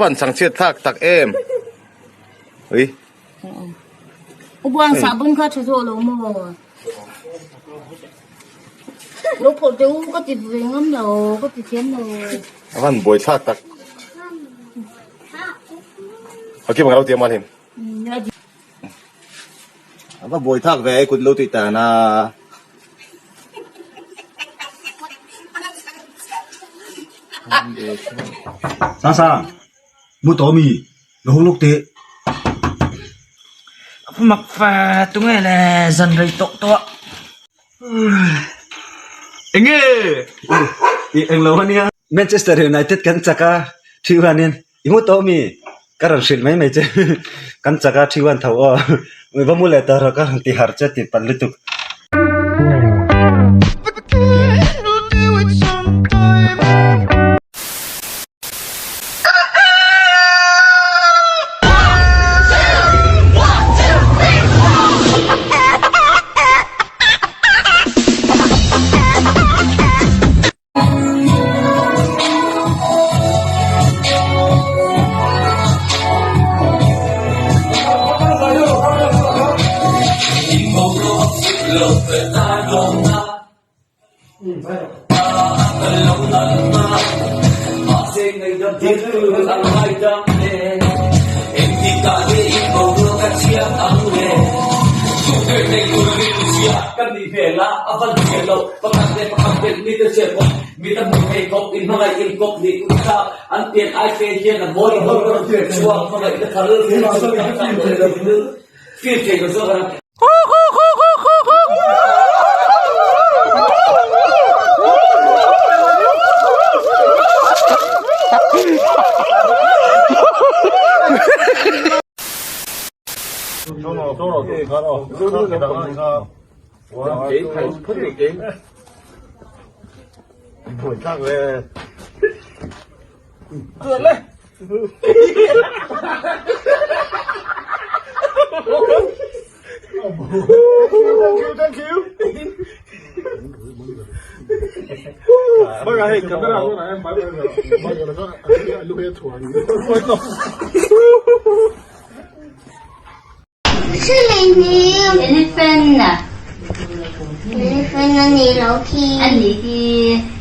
van chhangchhiat thlak tak em. Ui. U buang sahbun kha tha zawh lo maw? Lo phawrh teh u ka ti ve ngam lo, ka ti thiam lo. A van buai thlak tak. Ok, bang lo ti amal him. A va buai thlak ve kut lo tih tan a. Sang sang, mu tawh mi, lo hung lawk teh. Mak fa tunge le zan rei tawh tawh a. Enge? I englo ania. Manchester United kan chak a, Thiuanin i mu tawh mi? Ka rawn hrilh mai mai che. Kan chak a Thiuan tho aw. Va mu leh tawh rawh ka rawn ti harh che tih palh lutuk. Elephant. Elephant a ni lo khi. A ni khi.